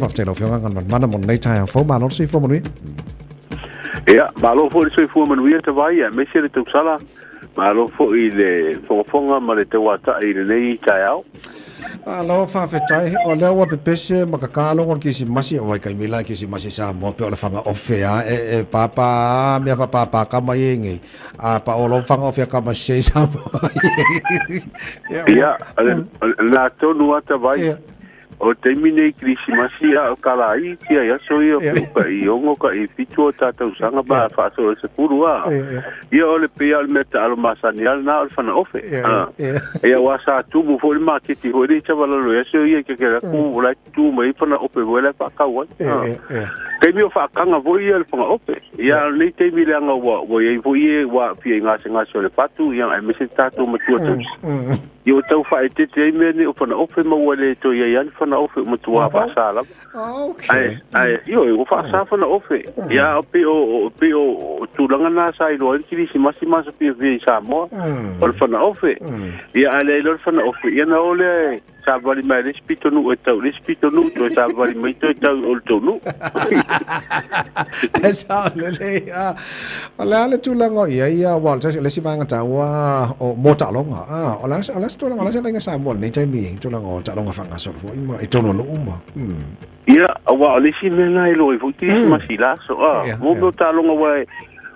Faafetai lau Afioga Galumalemana mo lenei taeao fou. Malo le soifua manuia. Ia, malo foi le soifua manuia Tavai, aemaise le tausala. Malo foi le fogafoga ma le tauatai i lenei taeao. Malo faafetai. O lea ua pepese ma kakaa logo le Kirisimasi. Oi kaimila e Kirisimasi Samoa pe o le fanga ofe a e pāpā a mea whapāpā kama i nei. A pa o lo fanga ofe kama se Samoa. Ia, la tonu ata vai. O le taimi nei Kirisimasi a o kalaiti ai aso ia pe o ka i 6 ka i 7 o tā tausaga ma faasolo i 10 a. Ia o le pei o le mea taalo masani a lena o le fana ofe. Ia ua sa tumu foi le maketi foi le tavalalo i aso ia ke ke ku la tu mai fana ofe foi la whaakau ai. Taimi o whaakanga foi ia le fana ofe. Ia nei taimi leaga ua iai foi e ua aafia i gasegase o le fatu ia aemaise tatou matua tausi. Ia ua tau faaeteete ai mea nei o fanaofe ma ua le toe i ai lava ni fanaofe ua matua faasa lava. Okay. Ae, ae, ioe, ua faasa fanaofe. Ia, o pei o, o, pei o, o tulaga na sa iloa ai le Kirisimasi ma aso fiafia i Samoa, o le fanaofe. Ia, a leai loa le fanaofe, ia na o lea e savavali mai le isi pitonuu e tau i le isi pitonuu, toe savavali mai toe tau i o le tou nuu. E sao lelei. Ah, o le a le tulaga o i ai, aua o le isi vaega taua o mo taaloga. Ah, o le a se tulaga, o le a se vaaiga Samoa i lenei taimi i tulaga o taaloga faagasolo foi ma i totonu o nuu ma. Ia, aua o le isi mea lena e iloa ai foi Kerisimasi i la aso. Ah, mo mea o taaloga aua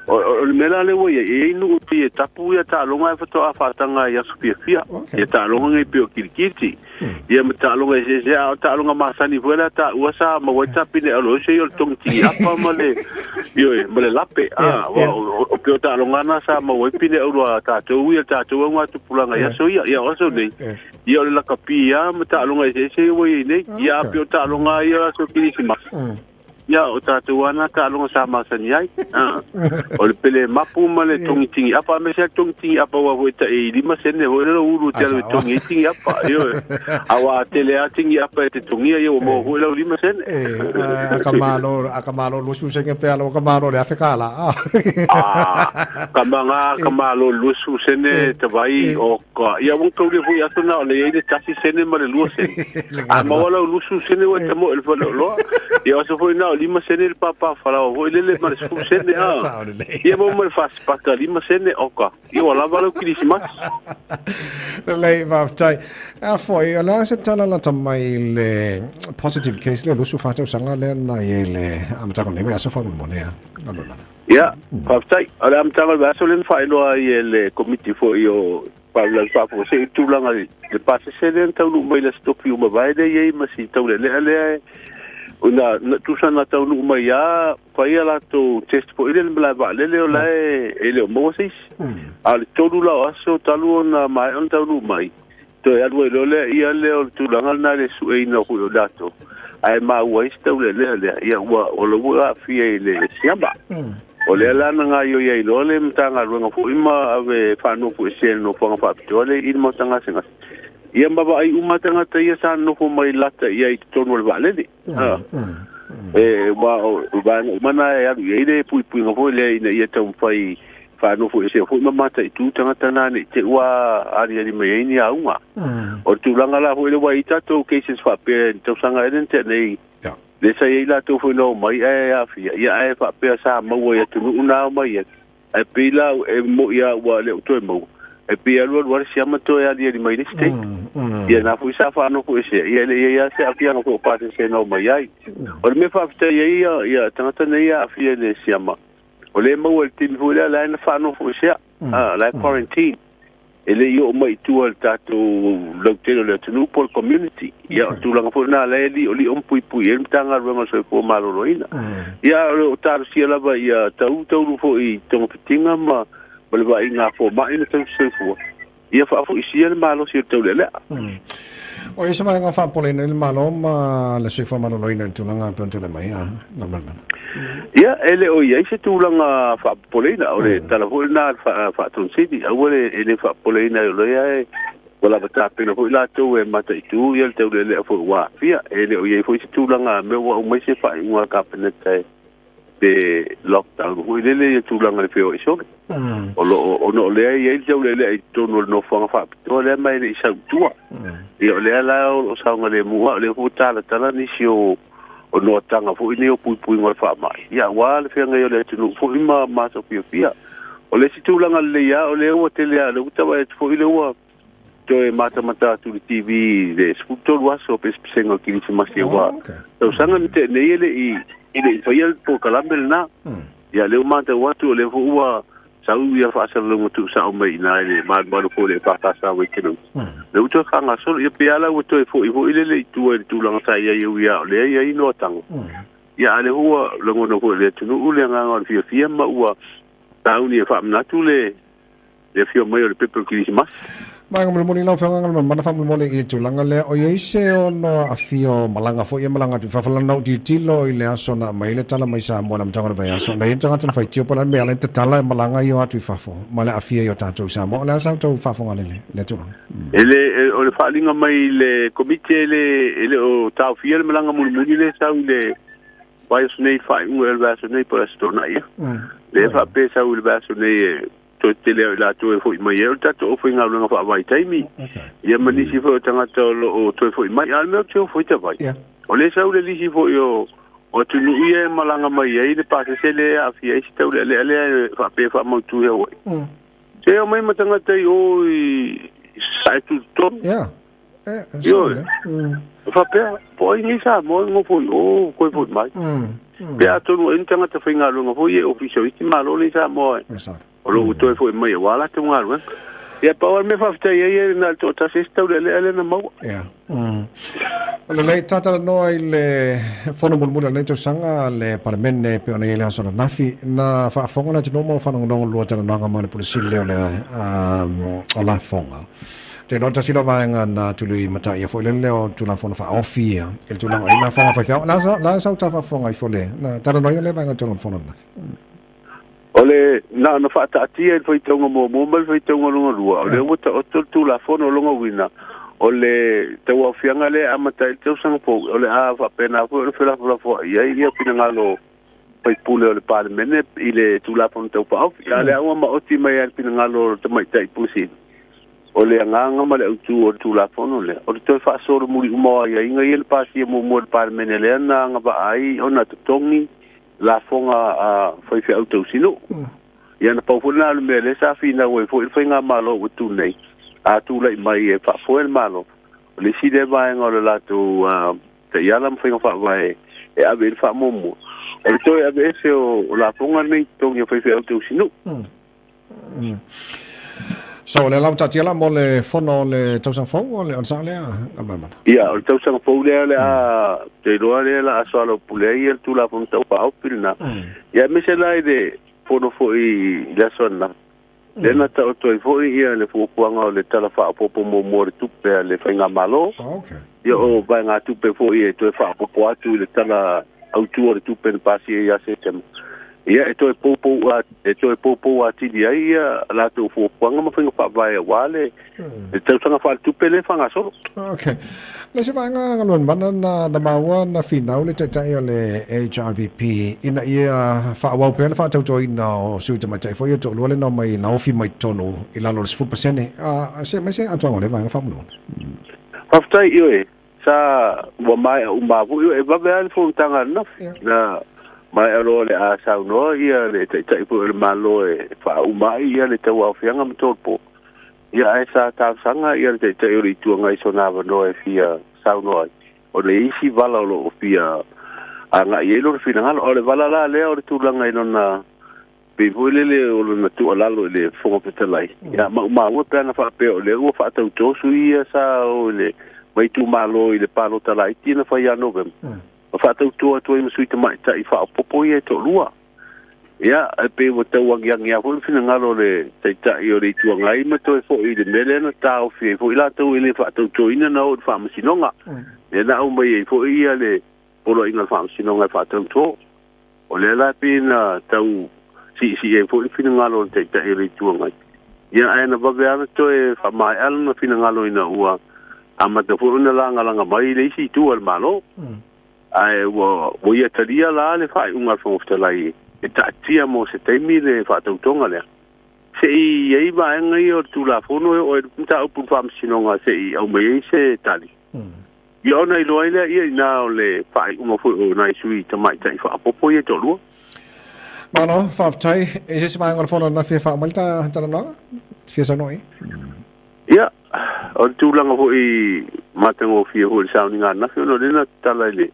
o le mea la lea ua i ai, e i ai nuu pei e tapu ia taaloga ae faatoa faataga i aso fiafia. Ia taaloga nei pei o kirikiti. Ia ma taaloga eseese, a o taaloga masani foi lea taua sa maua ai tapine aloese ia o le togitigi apa ma le, ioe, ma le lape. A, o pei o taaloga na sa maua ai pine auro a tatou ia, tatou augatupulaga i aso ia. Ia o aso nei, ia o le lakapi lava ma taaloga eseese ia ua i ai nei. Ia a pei o taaloga ia o aso Kerisimasi. Ia, o tatou lava na taaloga sa masani ai. O le pele mapu ma le togitigi apa, aemaise lava le togitigi apa aua foi e tai 5 sene foi lea lou ulu e te alu e togi ai tigi apa. Ioe. Aua a tele lava tigi apa e te togia, ia ua maua foi lau 5 sene. A ka malo, a ka malo 20 sene pe alo ka malo le afe kala. Ah, ka manga ka malo 20 sene te vai o ka. Ia ua taulia foi aso na o le iai le tasi sene ma le lua sene. A maua lau 20 sene ua te mo e le fale o loa. Ia aso foi na o 5 sene le pāpā falaoa foi lele ma le 10 sene a. Ia maua ma le fasipata 5 sene oka. Ia ua lava lau Kirisimasi. Lelei, faafetai. A foi, o le a se tala lata mai le positive case le 24 tausaga lea na i ai le amataga o lenei vaiaso faamolemole a. Ia, faafetai. O le amataga o le vaiaso lea na faailoa ai e le Komiti foi o Faalavelave Faafuasei i le tulaga i le pasese lea na taunuu mai i le Aso Tofi ua mavae lea e i ai ma si taulealea lea e na tusa na taunuu mai lava fai a latou test foi lea i le malae vaalele o la e le o maua se isi. A o le tolu la o aso talu ona maea ona taunuu mai, toe alu ai loa lea ia lea o le tulaga lena i le sueina foi o latou, ae maua ai se taulealea lea, ia ua o la ua aafia i le siama. O lea la na gaoioi ai loa le Matagaluega foi ma ave faanofoesea i le nofoaga faapitoa lea i le Maota Gasegase. Ia ma vaai uma tagata ia sa nonofo mai lata i ai i totonu o le vaalele. E, ua o vaega uma na e alu i ai le puipuiga foi lea ina ia taumafai faanofoesea foi ma mataitu tagata na ne i te i ua aliali mai ai ni auga. O le tulaga la foi lea ua i ai tatou cases faapea i le tausaga ea lea na tea nei, lea sa i ai latou foi na omai ae aafia, ia ae faapea sa maua i atunuu na omai ai, ae pei la e moi lava ua le o toe maua, e pei e alualu lava le siama toe aliali mai i le isi taimi. Ia na foi sa faanofoesea, ia e le i ai lava se aafiaga foi o pasese na omai ai. O le mea faafetai ai ia tagata nei e aafia i le siama, o lea e maua i le taimi foi lea la e na faanofoesea, la e quarantine. E le i oo mai i tua i le tatou lautele o le atunuu po o le community. Ia, o le tulaga foi lena o lea e liolio ma puipui ai le Matagaluega o le Soifua Maloloina. Ia, o lo o talosia lava ia tau taulu foi i togafitiga ma le vaaiga a fomai ma tausisoifua, ia faafoisia le malosi o le taulealea. O i ai se vaega faapopoleina ai le Malo ma le Soifua Maloloina i le tulaga e pei ona tulai mai a Galumalemana? Ia, e le o i ai se tulaga faapopoleina, o le tala foi lena a le Faatonu Sili, aua le e le faapopoleina ai o lea e ua lava tapena foi latou e mataitu ia le taulealea foi ua aafia. E le o i ai foi se tulaga mea ua aumai se faaiuga a le Kapeneta e pe lockdown foi lele ia tulaga i le feoai solo. O lo o ona o lea e i ai le taulealea i totonu o le nofoaga faapitoa lea ma e le i sau i tua. Ia o lea la o lo o saogalemu lava, o lea foi ua talatala nisi o o noataga foi nei o puipuiga o le faamai, ia auā le feagai o le atunuu foi ma masofiafia. O le isi tulaga lelei lava o lea ua tele lava, o lea ua tavae atu foi lea ua toe matamata atu i le TV i le 13 aso o pesepesega o le Kerisimasi aua tausaga na tea nei e le i e le i faia le polokalame lena. Ia lea ua matau atu o lea foi ua sau ia faasalalauga tuusao mai i ina i le malumalu foi o le EFKS Waikanae. Lea ua toe faagasolo, ia pei lava la ua toe foi foi lele i tua i le tulaga sa i ai ui lava o lea e i ai noataga. Ia a o lea foi ua lagona foi e le atunuu le agaga o le fiafia ma ua sauni e faamanatu le le afio mai o le pepe o le Kerisimasi. Vaega mulimuli lau Afioga Galumalemana faamolemole i le tulaga lea, o i ai se ono aafia o malaga foi ia malaga atu i fafo lana ou tilotilo i le aso na aumai ai le tala mai Samoa i le amataga o le vaiaso na i ai le tagata na faitio po o le a le mea e ala ai ona tatala e malaga ia o atu i fafo ma le aafia i o tatou i Samoa. O le a sa outou faafofoga i lea tulaga? E le, o le faaaliga mai i le Komiti e le, e le o taofia le malaga mulimuli lea e sau i le vaiaso nei, faaiuga o le vaiaso nei po o le Aso Toonai ia. Lea e faapea e sau i le vaiaso nei e toe tele au i latou e foi mai ai o le tatou aufaigaluega faavaitaimi, ia ma nisi foi o tagata o lo o toe foi mai. A o le mea ou te ofo ai tavai, o lea e sau le lisi foi o atunuu ia e malaga mai ai le pasese lea e aafia ai si taulealea lea e faapea e faamautu i Hawaii. Se omai ma tagata i o i Sasae tutotonu. Ioe. Faapea, po o ai nei Samoa e nofo i o, toe foi mai. Pe atonu ai ni tagata faigaluega foi ia e ofisa o isi Malo nei Samoa o lo o toe foi mai aua latou galuega. Ia pau lava le mea faafetai ai e na o le toatasi ai se taulealea lea na maua. Ia. O lelei tatalanoa i le fono mulimuli o lenei tausaga a le Palemene e pei ona i ai le aso ananafi. Na faafofoga le atunuu ma ua faalogologo lua talanoaga ma le Pule Sili o le o Lafoga. Te iloa tasi lea o vaega na tului mataia foi le leo o Tulafono Faaofi ia i le tulaga o i lafoga faifeau. La sa la sa uta faafofoga ifo le na talanoa ia le vaega tonu o le fono ananafi. O le na ona faataatia i le faitauga muamua ma le faitauga lona lua, o lea ua taoto le Tulafono. O lona uiga, o le tauaofiaga lea e amata ai le tausaga fou, o le a faapena foi ona felafolafoai ai ia finagalo faipule o le Palemene i le Tulafono Tau Faaofi. A o lea ua maoti mai lava le finagalo o le Tamaitai Pule Sili, o le agaga ma le autu o le Tulafono lea, o le toe faasolomuli uma o aiaiga ia na pasia muamua e le Palemene lea na agavaa ai ona totogi lafoga a faifeau tausinuu. Ia na pau foi lena o le mea lea sa finau ai foi le faigamalo ua tu nei, a tulai mai e faafoe le Malo, o le isi lea vaega o le latou taiala ma faiga faavae e ave i le faamuamua, o le toe aveese o lafoga nei totogi a faifeau tausinuu. So, o lea la ua taatia la mo le fono o le tausaga fou, o le sao lea, Galumalemana? Ia, o le tausaga fou lea o le a te iloa lea la a soalaupule ai ia le Tulafono Tau Faaofi lena. Ia aemaise la i le fono foi i le aso ananafi, lea na taoto ai foi ia le fuafuaga o le Tala Faaopoopo Muamua o le Tupe a le Faigamalo. Ia o vaegatupe foi e toe faaopoopo atu i le Tala Autu o le Tupe na pasia ia Setema. Ia e toe poupou a, e toe poupou atili ai ia latou fuafuaga ma faiga faavae aua le le tausaga faaletupe lea e faagasolo. Ok. Le isi vaega Galumalemana na na maua na finau le Taitai o le HRPP ina ia faaauau pea le faatautoina o sui tamaitai foi ia toalua lea na omai na ofi mai totonu i lalo o le 10%. Se aumai se atoaga o lea vaega faamolemole. Faafetai ioe, sa ua maea uma foi e vave lava le fonotaga ananafi. Na maea loa o le a saunoa ia le Taitai foi o le Malo e faauma ai ia le tauaofiaga ma tolopo. Ia ae sa talosaga ia le Taitai o le Itu Agai i sona avanoa e fia saunoa ai, ona e i ai isi vala o lo o fia agai i ai lona finagalo. A o le vala la lea o le tulaga i lona pei foi lele o lona tuualalo i le Fofoga Fetalai, ia maumau e pe ana faapea o lea ua faatautō sui ia sa o i le mai itumalo i le palota laiti na fai ia Novema, ma faatautō atu ai ma sui tamaitai faaopoopo ia e toalua. Ia, e pei ua tau agiagi lava foi le finagalo o le Taitai o le Itu Agai ma toe foi i le mea lea na taofi ai foi latou e le faatautoina na o i le Faamasinoga. Lea na aumai ai foi ia le Poloaiga o le Faamasinoga e faatautō. O lea la pei na tau siisii ai foi le finagalo o le Taitai o le Itu Agai. Ia, ae na vave lava ona toe faamaea lona finagalo ina ua amata foi ona lagalaga mai le isi itu a le Malo. Ae ua ia talia la le faaiuga a le Fofoga Fetalai e taatia mo se taimi le faatautoga lea. Se i i ai vaega ia o le Tulafono e oo ai le mataupu i le Faamasinoga se i aumai ai se tali. Ia ona iloa ai lea ia i ina o le faaiuga foi o nai sui tamaitai faaopoopo ia e toalua. Malo, faafetai. E se isi vaega o le fono na fia faauma ai le ta talanoaga? Fia saunoa i ai? Ia, o le tulaga foi matagofie foi i le sauniga ananafi ona o lea na tatala i le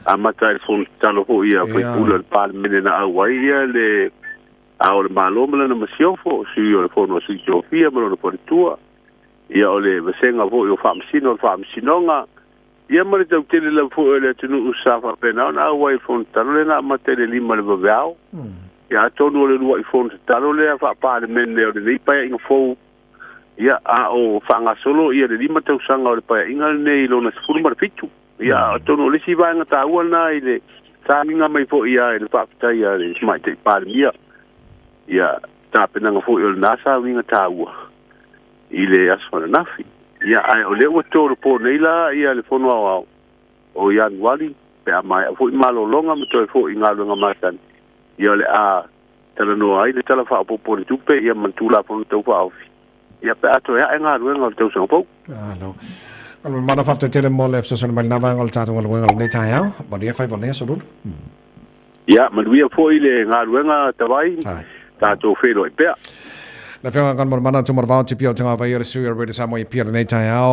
amata ai le fono tatalo foi a faipule o le Palemene na auai ia le Ao o le Malo ma lana masiofo, sui o le Fono a Sui Tofia ma lona faletua, ia o le vasega foi o Faamasino o le Faamasinoga, ia ma le tautele lava foi o le atunuu sa faapena ona auai i le fono tatalo lea na amata i le 5 i le vaveao. Ia atonu o le uluai fono tatalo lea faa-Palemene o lenei Paeaiga fou, ia a o faagasolo ia le 5 tausaga o le Paeaiga lenei i lona 17. Ia atonu o le isi vaega taua lena i le sauniga mai foi ia i le faafetai a le Tamaitai Palemia, ia tapenaga foi o lena sauniga taua i le aso ananafi. Ia ae o lea ua tolopo nei la ia le Fono Aoao o Ianuari pe a maea foi malologa ma toe foi i galuega masani, ia o le a talanoa ai le Tala Faaopoopo o le Tupe ia ma le Tulafono Tau Faaofi ia pe a toe ae galuega o le tausaga fou. Malo. Mana faafetai tele mo le fesoasoani mai lena vaega o le tatou galuega o lenei taeao. Manuia faiva o lenei aso Lulu. Ia, manuia foi le galuega Tavai, tatou feiloai pea. Le Afioga Galumalemana Tumaravao Tipia o Tagavaia le sui o Radio Samoa i Apia lenei taeao.